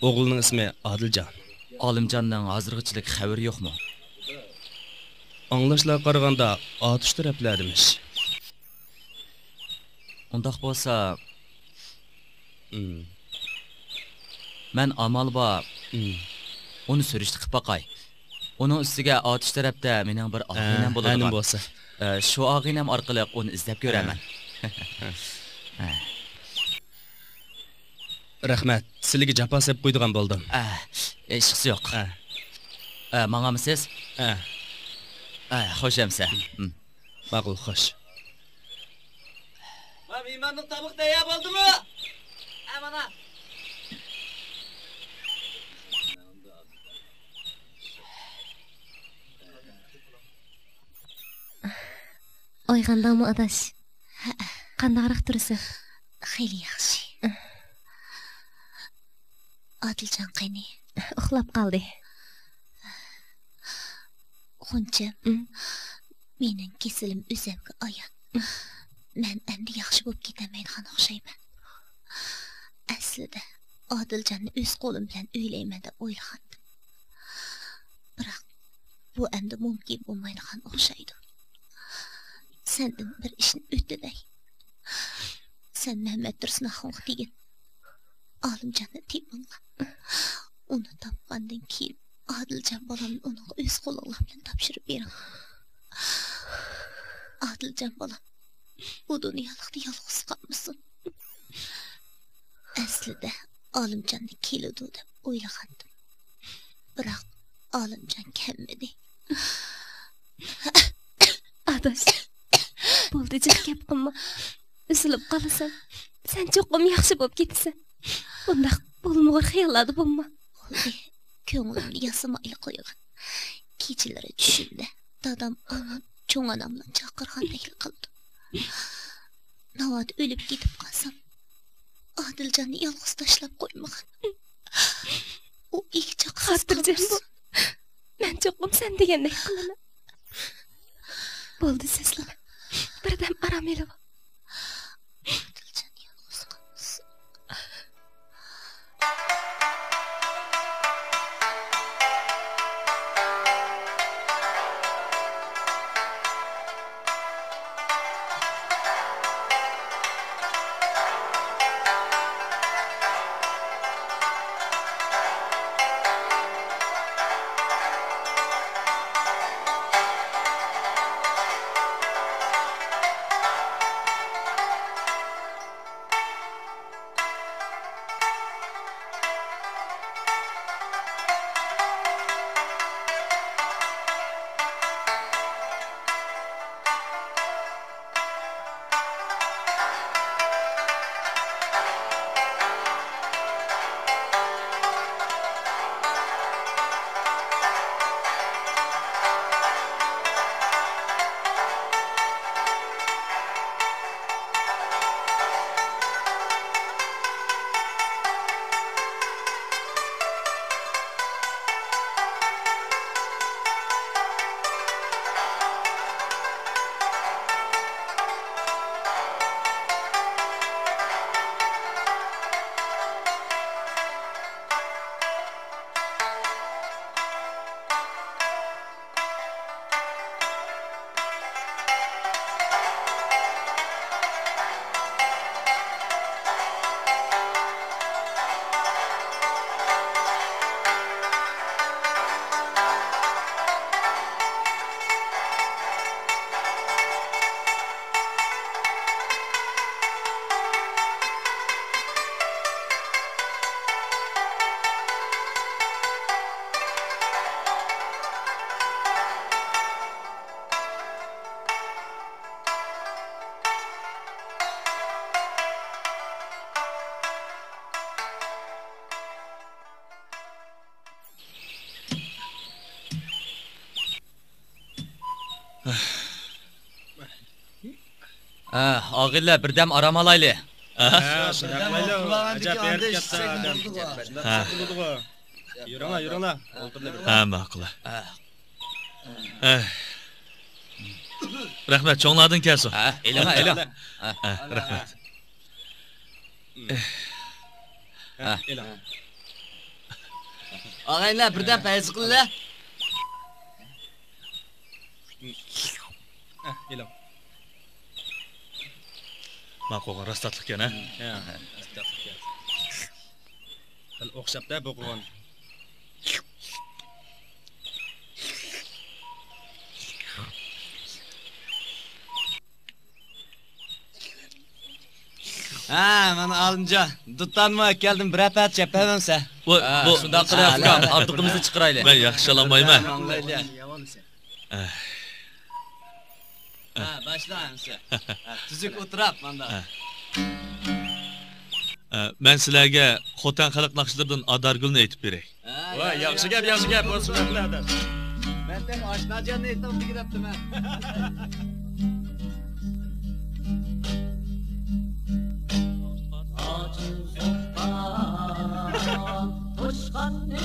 ئوغلىنىڭ ئىسمى ئادىلجان. ئالىمجاننىڭ ھازىرغىچىلىك خەۋىرى يوقمۇ؟ ئاڭلاشلارغا قارىغاندا، ئاتۇش تەرەپلەردىمىش. ئۇنداق بولسا، ھىم. مەن ئامال بار، ھىم. ئۇنى سۈرۈشتە قىلىپ باقاي. ئۇنىڭ ئۈستىگە ئاتۇش تەرەپتە مېنىڭ بىر ھە، ئاغىنەم ھە، بولىدىغان. نېمە بولسا. ئە، شۇ ئاغىنەم ئارقىلىق ئۇنى ئىزدەپ كۆرەرمەن. ھە. ھە. رەھمەت، سىلىگە جاپا سېلىپ قويىدىغان بولدۇم. ئە، ھېچقىسى يوق. ئە. ئە، ماڭامسىز؟ ئە. ئە، خوش ئەمسە. ھىم. ماقۇل، خوش. ما مېھماننىڭ تامىقى تەييار بولدىمۇ؟ ئە، مانا. ئويغاندىڭمۇ، ئاداش؟ ھەئە. قانداقراق تۇرىسەن؟ خېلى ياخشى. ئادىلجان قېنى؟ ئۇخلاپ قالدى. غۇنچەم، ئىم. مېنىڭ كېسىلىم ئۆزۈمگە ئايان. مەن ئەمدى ياخشى بولۇپ كېتەلمەيدىغان ئوخشايمەن. ئەسلىدە ئادىلجاننى ئۆز قولۇم بىلەن ئۆيلەيمەن دەپ ئويلىغانىدىم. بىراق، بۇ ئەمدى مۇمكىن بولمايدىغان ئوخشايدۇ. سەندىن بىر ئىشنى ئۆتۈنەي. سەن مەمەتتۇرسۇن ئاخۇنغا دېگىن. ئالىمجاننى تېپىڭلار. ئۇنى تاپقاندىن كېيىن، ئادىلجان بالامنى ئۇنىڭغا ئۆز قولۇڭلار بىلەن تاپشۇرۇپ بېرىڭ. ئادىلجان بالام بۇ دۇنيالىقتا يالغۇز قالمىسۇن. ئەسلىدە ئالىمجاننى كېلىدۇ دەپ ئويلىغانىدىم. بىراق ئالىمجان كەلمىدى. ئاداش، بولدى، جىق گەپ قىلما. ئۈزۈلۈپ قالىسەن. سەن چوقۇم ياخشى بولۇپ كېتىسەن. بۇنداق بولمىغۇر خىياللاردا بولما. بولدى، كۆڭلۈمنى ياسىمايلا قويغىن. كېچىلىرى چۈشۈمدە دادام، ئانام، چوڭ ئاناملا چاقىرغاندەكلا قىلىدۇ. ناۋادا ئۆلۈپ كېتىپ قالسام، ئادىلجاننى يالغۇز تاشلاپ قويمىغىن. ئۇ ئىككى چاقىسىز خاتىرجەم بول. مەن چوقۇم سەن دېگەندەك قىلىمەن. بولدى، سەسلىمە. بىردەم ئارام ئېلىۋال. ئادىلجان يالغۇز قالمىسۇن. ھە، ئاغىنىلەر، بىردەم ئارام ئالايلى. ھە؟ ھە، شۇنداق قىلايلى. ئەجەب ھېرىپ كەتتى ئادەم. شۇنداق ھە. بولىدىغۇ. يۈرۈڭلار، يۈرۈڭلار. ئولتۇرۇڭلار. ھە، ماقۇل. ھە. ئەھ. رەھمەت، چوڭلاردىن كەلسۇن. ھە، ئېلىڭ، ئېلىڭ. ھە، ھە، رەھمەت. ھە، ئېلىڭ. ئاغىنىلەر، بىردەم پەيزى قىلىلە. ئەھ، ئېلىڭ. ماقۇل، راست تاتلىقكەن، ھە؟ ھە، راست تاتلىقكەن. خېلى ئوخشاپتۇ بۇ قىلغان. ھە، مانا ئالىمجان، دۇتارنىمۇ ئەكەلدىم، بىرەر پەتى چەپ بەرمەمسە؟ ۋاي، ھە، بۇ، شۇنداق قىلىۋاتقان، ھە، ئاردىقىمىزنى چىقىرايلى. مەن ياخشى ئالالمايمەن. ماڭلايلى. ھە، باشلا ئەمسە. ھە، تۈزۈك ئولتۇراپ ماندا. ھە. ھە، مەن سىلەرگە خوتەن خەلق ناخشىلىرىدىن ئادارگۈلنى ئېيتىپ بېرەي. ھە، ۋاي، ياخشى گەپ، ياخشى گەپ، بولسۇن، رەھمەت. مەن تېخى ئاشناجاننى ئېيتىڭ دېگىنەپتىمەن. توشقاننى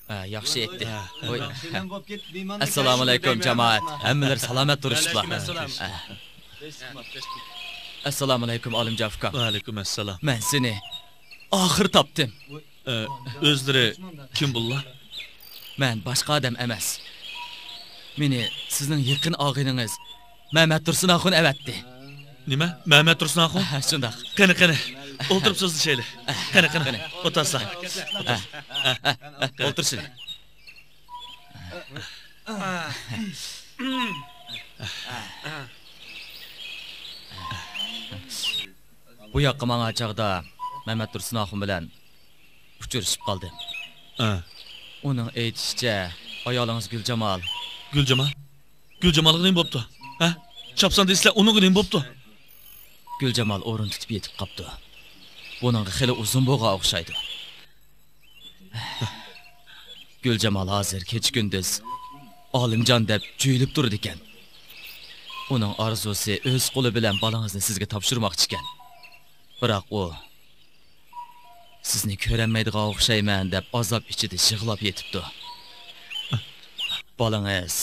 ھە، ياخشى ئېيتتى. ۋوي. ئەسسالامۇئەلەيكۇم، جامائەت. ھەممىلەر سالامەت تۇرۇشۇپلا. ئەسسالامۇئەلەيكۇم، ئالىمجان ئۇكام. ۋەئەلەيكۇم ئەسسالام. مەن سېنى ئاخىر تاپتىم. ئە، ئۆزلىرى كىم بۇلار؟ مەن باشقا ئادەم ئەمەس. مېنى سىزنىڭ يېقىن ئاغىنىڭىز مەمەتتۇرسۇن ئاخۇن ئەۋەتتى. نېمە؟ مەمەتتۇرسۇن ئاخۇن؟ ئەھە، شۇنداق. قېنى، قېنى، ئولتۇرۇپ سۆزلىشەيلى. قېنى، قېنى، قېنى. ئولتۇرسا. ئە، ئە، ئە، ئولتۇرسىلى. بۇ ياققا ماڭغان چاغدا مەمەتتۇرسۇن ئاخۇن بىلەن ئۇچرىشىپ قالدىم. ئە. ئۇنىڭ ئېيتىشىچە، ئايالىڭىز گۈلجامال. گۈلجامال؟ گۈلجامالغا نېمە بوپتۇ؟ ھە؟ چاپسان دېسىلە، ئۇنىڭغا نېمە بوپتۇ؟ گۈلجامال ئورۇن تۇتۇپ يېتىپ قاپتۇ. بۇنىڭغا خېلى ئۇزۇن بولغان ئوخشايدۇ. گۈلجامال ھازىر كېچە-كۈندۈز ئالىمجان دەپ جۆيلۈپ تۇرىدىكەن. ئۇنىڭ ئارزۇسى ئۆز قولى بىلەن بالىڭىزنى سىزگە تاپشۇرماقچىكەن. بىراق ئۇ سىزنى كۆرەلمەيدىغان ئوخشايمەن دەپ ئازاب ئىچىدە يىغلاپ يېتىپتۇ. بالىڭىز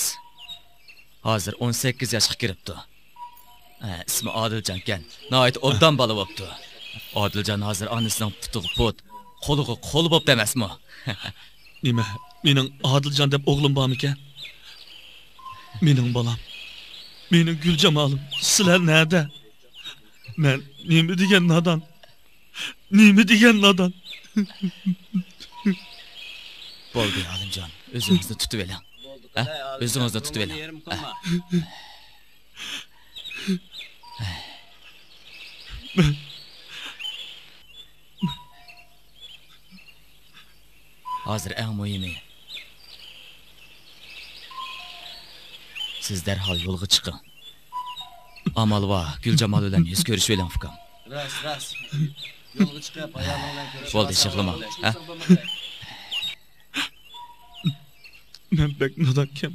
ھازىر ئون سەككىز ياشقا كىرىپتۇ. ھە، ئىسمى ئادىلجانكەن. ناھايىتى ئوبدان بالا بوپتۇ. ئادىلجان ھازىر ئانىسىنىڭ پۇتىغا پۇت، قولىغا قول بوپتۇ ئەمەسمۇ؟ نېمە، مېنىڭ ئادىلجان دەپ ئوغلۇم بارمىكەن؟ مېنىڭ بالام، مېنىڭ گۈلجامالىم، سىلەر نەدە؟ مەن نېمە دېگەن نادان؟ نېمە دېگەن نادان؟ بولدى، ئالىمجان، ئۆزىڭىزنى تۇتۇۋېلىڭ. ھە؟ ئۆزىڭىزنى تۇتۇۋېلىڭ. ھە؟ ھازىر ئەڭ مۇھىمى، سىز دەرھال يولغا چىقىڭ. ئامال بار، گۈلجامال بىلەن يۈز كۆرۈشۈۋېلىڭ، ئۇكام. راست، راست. يولغا چىقىپ، ئايالىڭ بىلەن كۆرۈشۈپ بولدى، ئالساڭ يىغلىما. بولىدۇ. ھە؟ مەن بەك نادانكەن.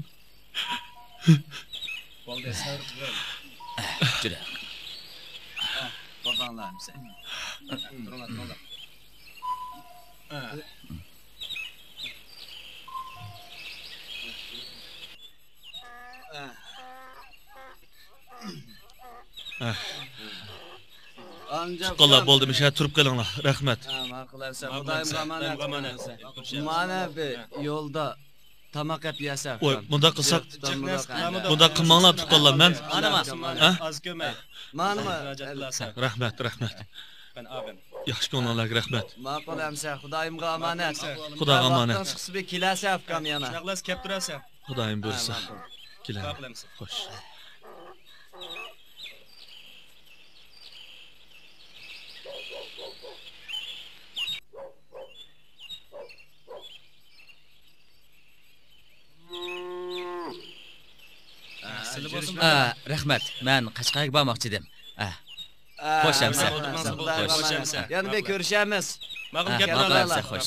بولدى، سەۋر قىلىڭ. جۈرە. تۇرۇڭلار، تۇرۇڭلار. تۇغقانلار، بولدى، مۇشۇ يەردە تۇرۇپ قېلىڭلار. رەھمەت. ھە، ماقۇل ئەمىسە. خۇدايىمغا ئامانەت. مانا بىر يولدا تاماق يەپ يەرسەن. ۋاي، مۇنداق قىلساق، مۇنداق قىلماڭلار، تۇغقانلار، مەن. ئانا، مانا. ھە؟ ئاز كۆرمەي. مانا، مانا. رەھمەت، رەھمەت. ياخشى كۆڭلۈڭلارغا رەھمەت. ماقۇل ئەمىسە، خۇدايىمغا ئامانەت. خۇداغا ئامانەت. ۋاقتىڭ چىقسا بىر كېلەرسەن، ئۇكام، يەنە. چاغلاس كەپ تۇرارسەن. خۇدايىم بۇيرۇسا. ھە، ماقۇل. كېلەي. ماقۇل ئەمىسە. خوش. ئە، رەھمەت. مەن قەشقەرگە بارماقچى ئىدىم. ئە. ئە، خوش ئەمىسە. خوش. يەنە بىر كۆرۈشەرمىز. ماقۇل، ئە، گەپ ماقۇل ئەمىسە، خوش.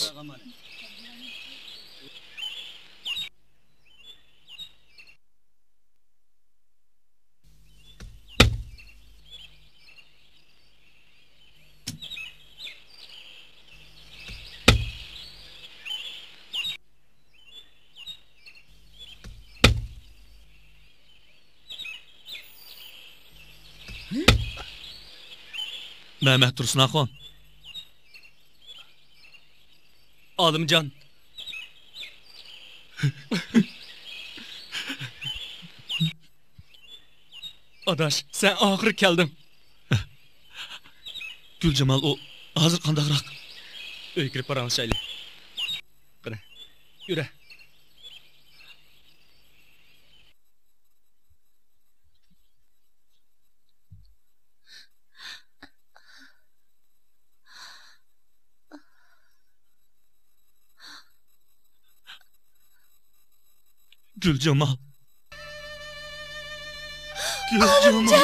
مەمەتتۇرسۇن ئاخۇن. ئالىمجان. ئاداش، سەن ئاخىرى كەلدىڭ. گۈلجامال، ئۇ ھازىر قانداقراق؟ ئۆيگە كىرىپ پاراڭلىشايلى. قېنى، يۈرە. گۈلجامال. گۈلجامال.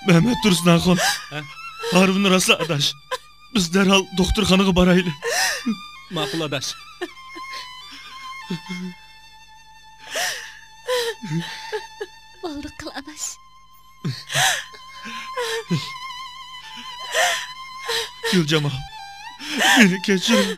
مەمەت تۇرسۇن ئاخۇن. ھە؟ ھارۋىنى راسلا، ئاداش. بىز دەرھال دوختۇرخانىغا بارايلى. ماقۇل، ئاداش. بولدى قىل، ئاداش. گۈلجامال، مېنى كەچۈر.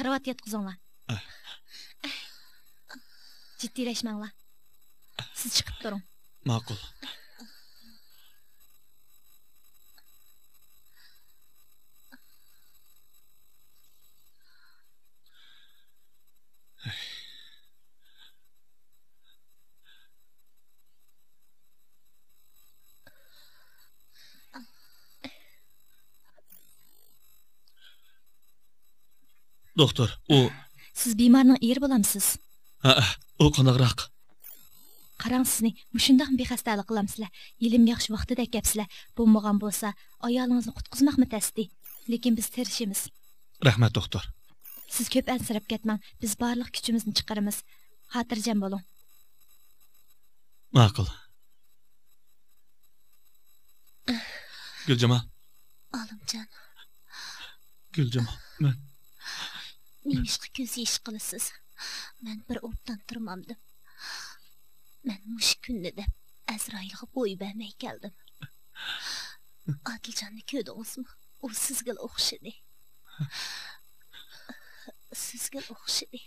كارىۋاتتا ياتقۇزۇڭلار. جىددىيلەشمەڭلار. سىز چىقىپ تۇرۇڭ. ماقۇل. دوختۇر، ئۇ. سىز بىمارنىڭ ئېرى بولامسىز؟ ھەئە، ئۇ قانداقراق؟ قاراڭ، سىزنى مۇشۇنداقمۇ بىخەستەلىك قىلامسىلەر؟ ھېلىمۇ ياخشى ۋاقتىدا ئەكەپسىلەر. بولمىغان بولسا، ئايالىڭىزنى قۇتقۇزماقمۇ تەستى. لېكىن بىز تىرىشىمىز. رەھمەت، دوختۇر. سىز كۆپ ئەنسىرەپ كەتمەڭ، بىز بارلىق كۈچىمىزنى چىقىرىمىز. خاتىرجەم بولۇڭ. ماقۇل. گۈلجامال. ئالىمجان. گۈلجامال، مەن. نېمىشقا كۆز يېشى قىلىسىز؟ مەن بىر ئوبدان تۇرمامدىم. مەن مۇشۇ كۈننى دەپ ئەزرائىلغا بوي بەرمەي كەلدىم. ئادىلجاننى كۆردىڭىزمۇ؟ ئۇ سىزگىلا ئوخشىدى. سىزگىلا ئوخشىدى.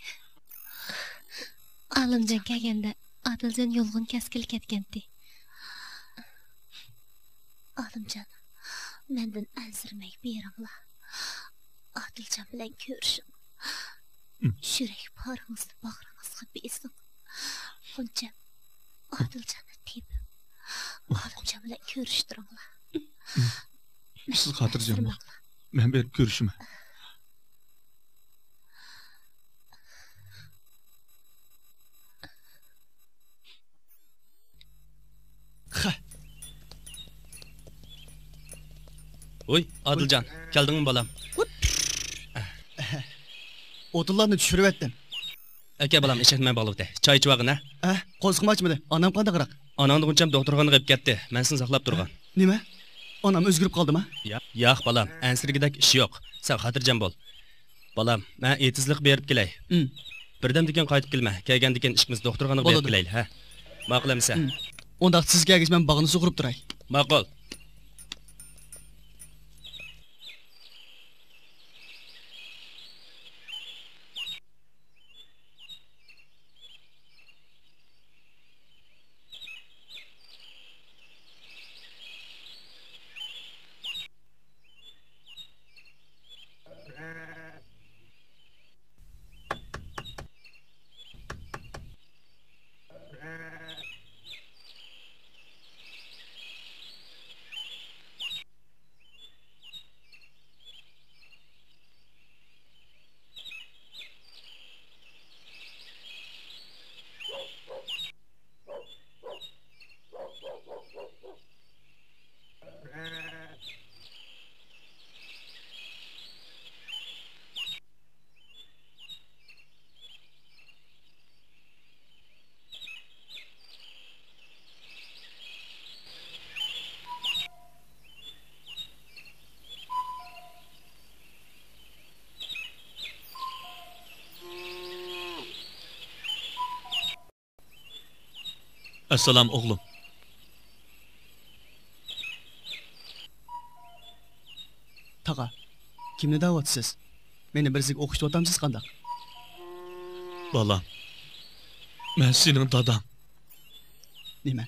ئالىمجان كەلگەندە ئادىلجان يۇلغۇن كەسكىلى كەتكەنتى. ئالىمجان، مەندىن ئەنسىرىمەي بېرىڭلار. ئادىلجان بىلەن كۆرۈشۈڭ. يۈرەك پارىڭىزنى باغرىڭىزغا بېسىڭ. غۇنچەم، ئادىلجاننى تېپىپ، ئالىمجان بىلەن كۆرۈشتۈرۈڭلار. سىز خاتىرجەم بولۇڭ. مەن بېرىپ كۆرۈشىمەن. ۋوي، ئادىلجان، كەلدىڭمۇ بالام؟ ئوتۇنلارنى چۈشۈرۈۋەتتىم. ئاكا، بالام، ئېشەكنى مەن باغلىۋېتەي. چاي ئىچىۋالغىن، ھە؟ ھە، قورسىقىم ئاچمىدى. ئانام قانداقراق؟ ئاناڭنى غۇنچەم دوختۇرخانىغا ئېلىپ كەتتى. مەن سېنى ساقلاپ تۇرغان. نېمە؟ ئانام ئۆزگىرىپ قالدىما؟ يا-، ياق، بالام، ئەنسىرىگۈدەك ئىش يوق. سەن خاتىرجەم بول. بالام، مەن ئېتىزلىققا بېرىپ كېلەي. ئىم. بىردەمدىن كېيىن قايتىپ كېلىمەن. كەلگەندىن كېيىن ئىككىمىز دوختۇرخانىغا بېرىپ بولىدۇ. كېلەيلى، ھە؟ ماقۇل ئەمىسە. ئىم. ئۇنداقتا سىز كەلگەچ مەن باغنى سۇغۇرۇپ تۇراي. ماقۇل. ئەسسالام، ئوغلۇم. تاغا، كىمنى دەۋاتىسىز؟ مېنى بىرسىگە ئوخشىتىۋاتامسىز قانداق؟ بالام، مەن سېنىڭ داداڭ. نېمە؟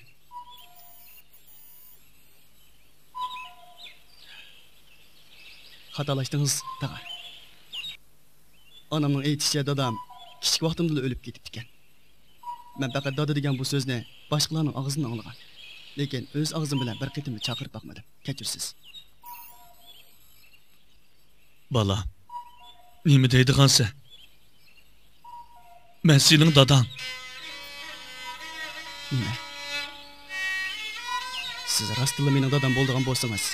خاتالاشتىڭىز، تاغا. ئانامنىڭ ئېيتىشىچە، دادام كىچىك ۋاقتىمدىلا ئۆلۈپ كېتىپتىكەن. مەن پەقەت دادا دېگەن بۇ سۆزنى باشقىلارنىڭ ئاغزىدىن ئاڭلىغان. لېكىن ئۆز ئاغزىم بىلەن بىر قېتىممۇ چاقىرىپ باقمىدىم. كەچۈرسىز. بالام، نېمە دەيدىغانسەن؟ مەن سېنىڭ داداڭ. نېمە؟ سىز راستتىنلا مېنىڭ دادام بولىدىغان بولسىڭىز،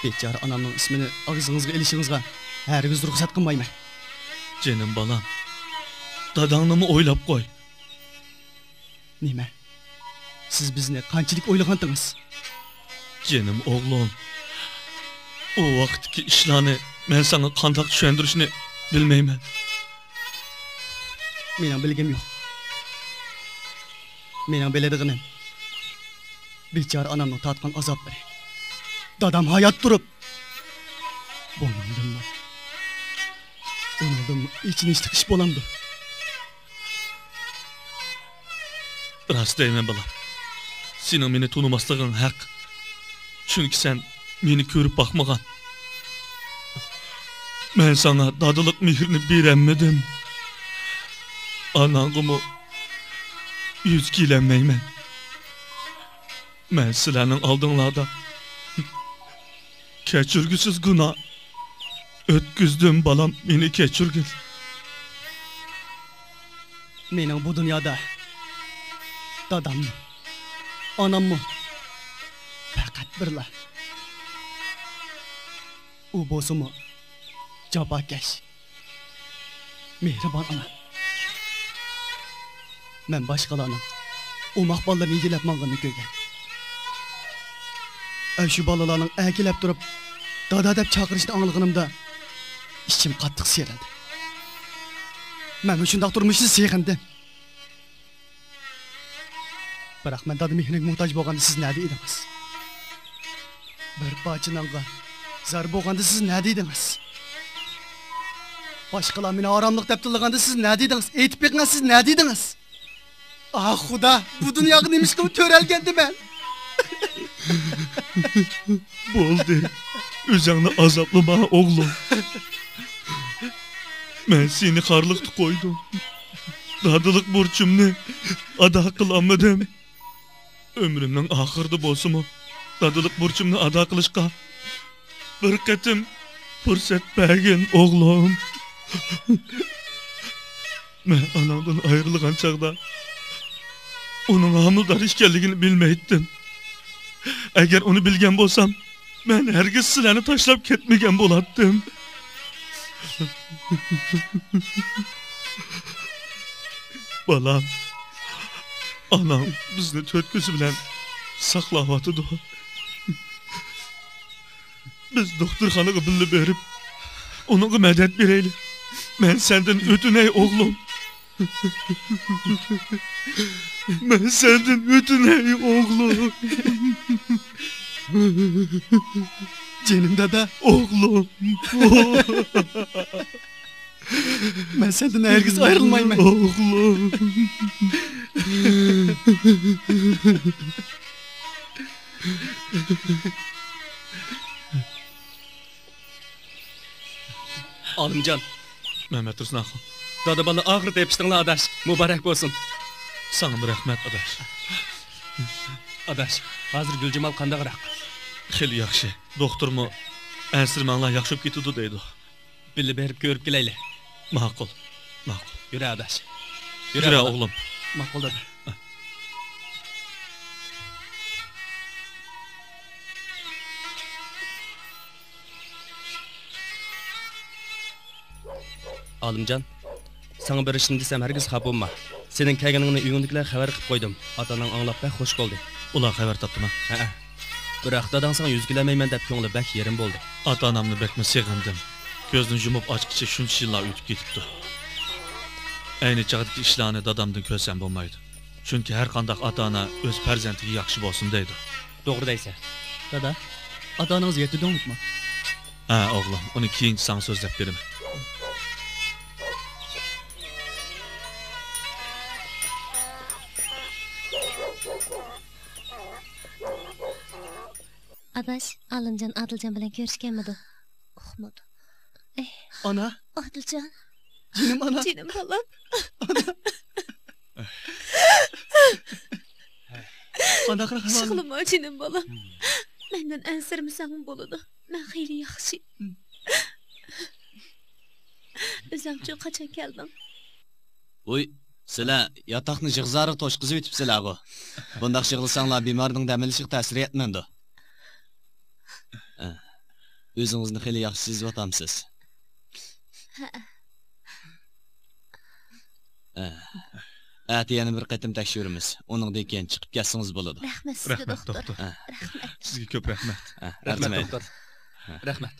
بىچارە ئانامنىڭ ئىسمىنى ئاغزىڭىزغا ئېلىشىڭىزغا ھەرگىز رۇخسەت قىلمايمەن. جېنىم بالام، داداڭنىمۇ ئويلاپ قوي. نېمە؟ سىز بىزنى قانچىلىك ئويلىغانتىڭىز؟ جېنىم ئوغلۇم، ئۇ ۋاقىتتىكى ئىشلارنى مەن ساڭا قانداق چۈشەندۈرۈشنى بىلمەيمەن. مېنىڭ بىلگۈم يوق. مېنىڭ بىلىدىغىنىم، بىچارە ئانامنىڭ تارتقان ئازابلىرى. دادام ھايات تۇرۇپ، بۇنىڭدىنمۇ، ئۇنىڭدىنمۇ ئېچىنىشلىق ئىش بولامدۇ؟ راست دەيمەن، بالام. سېنىڭ مېنى تونۇماسلىقىڭ ھەق. چۈنكى سەن مېنى كۆرۈپ باقمىغان. مەن ساڭا دادىلىق مېھرىنى بېرەلمىدىم. ئاناڭغىمۇ يۈز كېلەلمەيمەن. مەن سىلەرنىڭ ئالدىڭلاردا كەچۈرگۈسىز گۇناھ ئۆتكۈزدۈم، بالام، مېنى كەچۈرگىن. مېنىڭ بۇ دۇنيادا داداممۇ، ئاناممۇ پەقەت بىرلا. ئۇ بولسىمۇ جاپاكەش، مېھرىبان ئانا. مەن باشقىلارنىڭ ئوماق بالىلىرىنى يېلەپ ماڭغىنىنى كۆرگەن. ئەشۇ بالىلارنىڭ ئەركىلەپ تۇرۇپ، دادا دەپ چاقىرىشىنى ئاڭلىغىنىمدا، ئىچىم قاتتىق سىيرىلدى. مەنمۇ شۇنداق تۇرمۇشنى سېغىندىم. بىراق مەن دادا مېھرىگە موھتاج بولغاندا سىز نەدە ئىدىڭىز؟ بىر پارچە نانغا زار بولغاندا سىز نەدە ئىدىڭىز؟ باشقىلار مېنى ھاراملىق دەپ تىللىغاندا سىز نەدە ئىدىڭىز؟ ئېيتىپ بېقىڭە، سىز نەدە ئىدىڭىز؟ ئاھ خۇدا، بۇ دۇنياغا نېمە ئىش قىلىپ تۆرەلگەندىمەن؟ بولدى، ئۆزۈڭنى ئازابلىما ئوغلۇم. مەن سېنى خارلىقتا قويدۇم. دادىلىق بۇرچۇمنى ئادا قىلالمىدىم. ئۆمرۈمنىڭ ئاخىرىدا بولسىمۇ، دادىلىق بۇرچۇمنى ئادا قىلىشقا بىر قېتىم پۇرسەت بەرگىن، ئوغلۇم. مەن ئاناڭدىن ئايرىلغان چاغدا ئۇنىڭ ھامىلىدار ئىكەنلىكىنى بىلمەيتتىم. ئەگەر ئۇنى بىلگەن بولسام، مەن ھەرگىز سىلەرنى تاشلاپ كەتمىگەن بولاتتىم. بالام، ئاناڭ بىزنى تۆت كۆزى بىلەن ساقلاۋاتىدۇ. بىز دوختۇرخانىغا بىللە بېرىپ، ئۇنىڭغا مەدەت بېرەيلى. مەن سەندىن ئۆتۈنەي، ئوغلۇم. مەن سەندىن ئۆتۈنەي، ئوغلۇم. جېنىم دادا. ئوغلۇم. مەن سەندىن ھەرگىز ئايرىلمايمەن. ئوغلۇم. ئالىمجان. مەمەتتۇرسۇن ئاخۇن. دادا بالا ئاخىرى تېپىشتىڭلار ئاداش. مۇبارەك بولسۇن. ساڭىمۇ رەھمەت ئاداش. ئاداش، ھازىر گۈلجامال قانداقراق؟ خېلى ياخشى. دوختۇرمۇ ئەنسىرىمەڭلار، ياخشى بولۇپ كېتىدۇ دەيدۇ. بىللە بېرىپ كۆرۈپ كېلەيلى. ماقۇل، ماقۇل. يۈرە ئاداش. يۈرە يۈرە بالا. ئوغلۇم. ماقۇل دادا. ئالىمجان، ساڭا بىر ئىشنى دېسەم ھەرگىز خاپا بولما. سېنىڭ كەلگىنىڭنى ئۆيۈڭدىكىلەرگە خەۋەر قىلىپ قويدۇم. ئاتا-ئاناڭ ئاڭلاپ بەك خوش بولدى. ئۇلار خەۋەر تاپتىما؟ ھەئە. بىراق داداڭ ساڭا يۈز كېلەلمەيمەن دەپ كۆڭلى بەك يېرىم بولدى. ئاتا-ئانامنى بەكمۇ سېغىندىم. كۆزنى يۇمۇپ ئاچقىچە شۇنچە يىللار ئۆتۈپ كېتىپتۇ. ئەينى چاغدىكى ئىشلارنى دادامدىن كۆرسەم بولمايدۇ. چۈنكى ھەر قانداق ئاتا-ئانا ئۆز پەرزەنتىگە ياخشى بولسۇن دەيدۇ. توغرا دەيسەن. دادا، ئاتا-ئانىڭىزغا يېتىدۇ ئۇنتۇما. ھە، ئوغلۇم، ئۇنى كېيىنچە ساڭا سۆزلەپ بېرىمەن. ئاداش، ئالىمجان ئادىلجان بىلەن كۆرۈشكەنمىدۇ؟ ئۇقمىدى. ئانا. ئادىلجان. جېنىم ئانا. جېنىم بالام. قانداقراق ئەھۋال؟ يىغلىما، جېنىم بالام. مەندىن ئەنسىرىمىسەڭمۇ بولىدۇ. مەن خېلى ياخشى. ئۆزۈڭچۇ قاچان كەلدىڭ؟ ۋۇي، سىلەر ياتاقنى يىغا-زارىغا توشقۇزۇۋېتىپسىلەرغۇ. بۇنداق يىغلىساڭلار بىمارنىڭ دەم ئېلىشىغا تەسىر يەتمەيدۇ. ئە، ئۆزىڭىزنى خېلى ياخشى سېزىۋاتامسىز؟ ھە. ئە، ئەتە يەنە بىر قېتىم تەكشۈرىمىز. ئۇنىڭدىن كېيىن چىقىپ كەتسىڭىز بولىدۇ. رەھمەت سىزگە، رەھمەت، دوختۇر. دوختۇر. ئە. رەھمەت. سىزگە كۆپ رەھمەت. ئە، رەھمەت، ئەرزىمەيدۇ. دوختۇر. رەھمەت.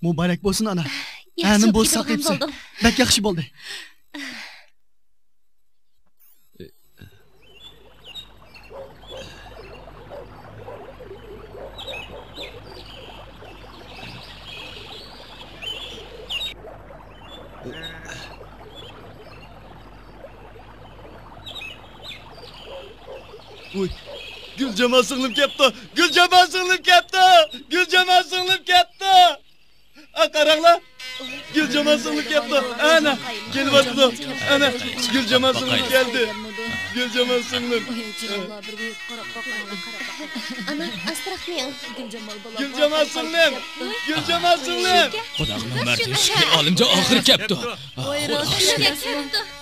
مۇبارەك بولسۇن، ئانا. ياخشى ئەنە بولۇپ بولسا كېتىدىغان قىپسەن. بولدۇم. بەك ياخشى بولدى. ۋۇي، گۈلجامال سىڭلىم كەپتۇ! گۈلجامال سىڭلىم كەپتۇ! گۈلجامال سىڭلىم كەپتۇ! ئا، قاراڭلار! گۈلجامال سىڭلىم كەپتۇ! ئەنە، كېلىۋاتىدۇ! ئەنە، گۈلجامال سىڭلىم كەلدى! گۈلجامال سىڭلىم! ئانا، ئاستىراق مېڭىڭ. گۈلجامال سىڭلىم! گۈلجامال سىڭلىم! خۇدانىڭ مەرتىۋىسى، ئالىمجان ئاخىرى كەپتۇ. خۇدا خەير.